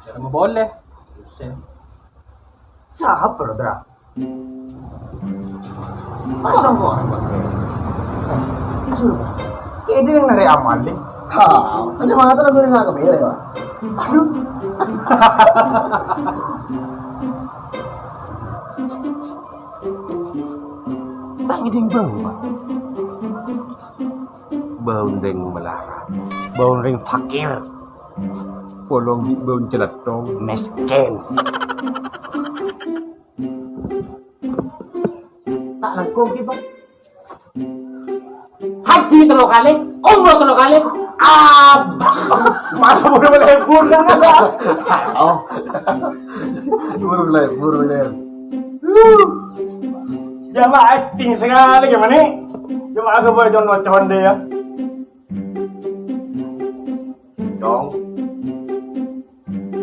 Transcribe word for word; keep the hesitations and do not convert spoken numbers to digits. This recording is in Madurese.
Sapa polè? Sen. Sapa, Dra? Masa kok? Ini yang nari amal nih. Ha, ini mata aku dengar ke mere, Pak. Aduh. Tak ngedeng bau, Pak. Bau ndeng melarat. Bau ndeng fakir. Polong bi' bau celettong. Miskin. Tak langkong ki, Pak. Haji tello kalè, umroh tello kalè. Abah. Malah udah melebur. Oh. Buru melebur, melebur. Jamaah acting sekali gimana nih? Jamaah ke boy conde ya. Dong.